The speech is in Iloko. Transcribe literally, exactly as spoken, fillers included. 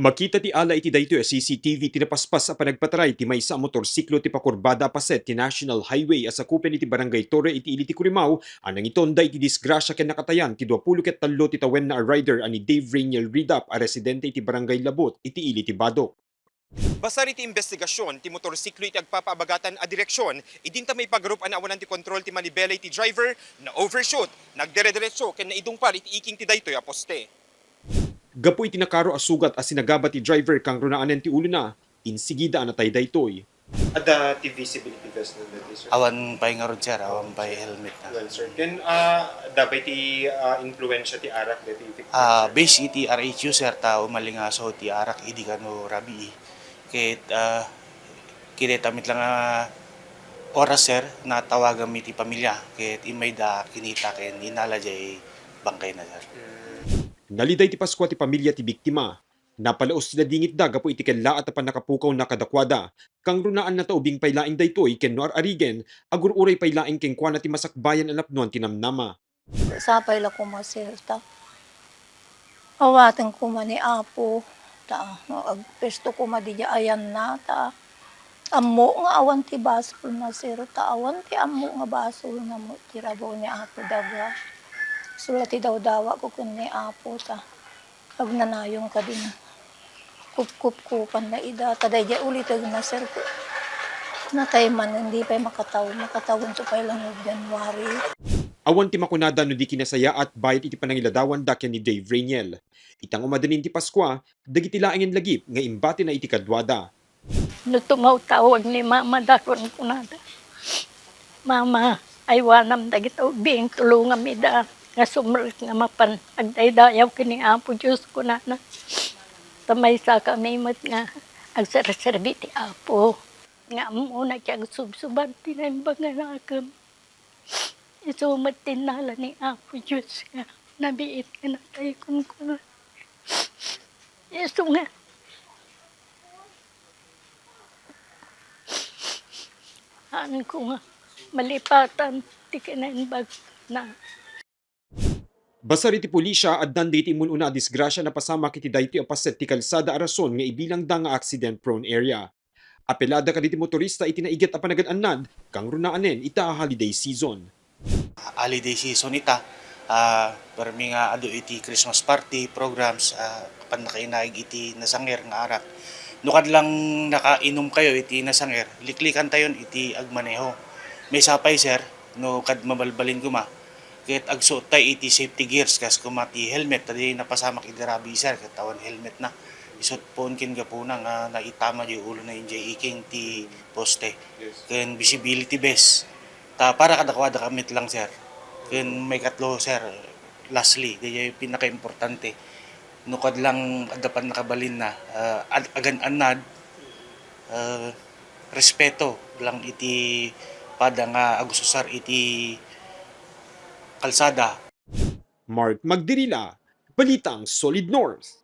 Makita ti ala iti daytoy a C C T V ti napaspas a panagpataray ti maysa a motorsiklo ti pakurbada a paset ti National Highway a sakupen iti Barangay Torre iti ili ti Corimao a nangitonda iti disgrasya ken nakatayan ti duapulo ket tallo ti tawenna a rider a ni Dave Rainiel Ridap a residente iti Barangay Labot iti ili ti Badoc. Basar iti imbestigasyon, ti motorsiklo iti agpapaabagatan a direksyon, idinta maipagarup a naawanan ti kontrol ti manibela iti driver, na-overshoot, nagdire-diretso ken naidungpal iti iking ti daytoy a poste. Gapu iti nakaro a sugat a sinagaba ti driver kangrunaanen ti ulona, insigida a natay daytoy. Adda ti visibility vest na dati, sir? Awan pay ngarud, sir. Awan pay helmet na. Well, sir. Ken, ah, dabay ti, ah, influensya ti arak dati victim, sir? Ah, based iti R H U, sir, ta umalingaso ti arak idi kano rabii. Ket, ah, kinita met lang nga oras, sir, natawagan mi ti pamilya. Ket immayda kinita ken inala jay bangkayna, sir. Naliday ti Paskua ti pamilya ti biktima. Napalaos ti nadingitda gapu iti kellaat a pannakapukawna kadakuada. Kangrunaanna ta ubing pay laeng daytoy ken no ar-arigen, agur-uray pay laeng kenkuana ti masakbayan a napnoan ti namnama. Sapay la koma, sir, ta awaten koma ni Apo, ta no agpesto koma diay ayanna, ta ammo nga awan ti basolna, sir, ta awan ti ammo nga basolna mo iti rabaw ni Apo daga. Isu la ti dawdawatko ken ni Apo, ta agnanayon kadin kupkupkupanna ida, ta daydiay ulitegna, sir, ket natay man, hindi pay makataw-, makatawenso pay laeng January. Awan ti makunada no di kinasayaat bayat iti panangiladawanda ken ni Dave Rainiel. Ita nga umadinin ti Paskua, dagiti laengen lagip nga imbatina iti kaduada. No tumawtawag ni Mama, dakon kunada, "Mama, aywanam dagiti ubing, tulongam ida nga sumrek nga mapan agdaydayaw ken ni Apo Dios," kunana. Ta maysakami met nga agserserbi ti Apo, nga ammona ti agsubsubat ti naimbag nga nakem. Isu met ti innala ni Apo Dios nga nabiit nga natay kenkuana. Isu nga haanko nga malipatan ti kinaimbagna. Basar iti pulisia, addan dagiti immun-una a disgrasya a napasamak iti daytoy a paset ti kalsada a rason nga ibilangda nga accident-prone area. Apelada kadagiti motorista iti naiget a panagan-annad, kangrunaanen ita a holiday season. Holiday season ita, ah, permi nga adu iti Christmas party programs, ah, apan nakainaig iti nasanger nga arak. No kad lang nakainumkayo iti nasanger, liklikantayon iti agmaneho. Maysa pay, sir, no kad mabalbalin koma, ket agsuottay iti safety gears, kas koma ti helmet, ta di napasamak iti rabii, sir, ket awan helmetna. Isu't puon ken gapuna nga naitama diay ulona idiay iking ti poste. Yes. Ken visibility vest. Ta para kadakuada met lang, sir. Ken maikatlo, sir, lastly, diay pinakaimportante. No kad lang adda pannakabalinna, ah, ad-, agan-annad, ah, respeto lang iti pada nga agususar iti kalsada. Mark Magdirila, Balitang Solid North.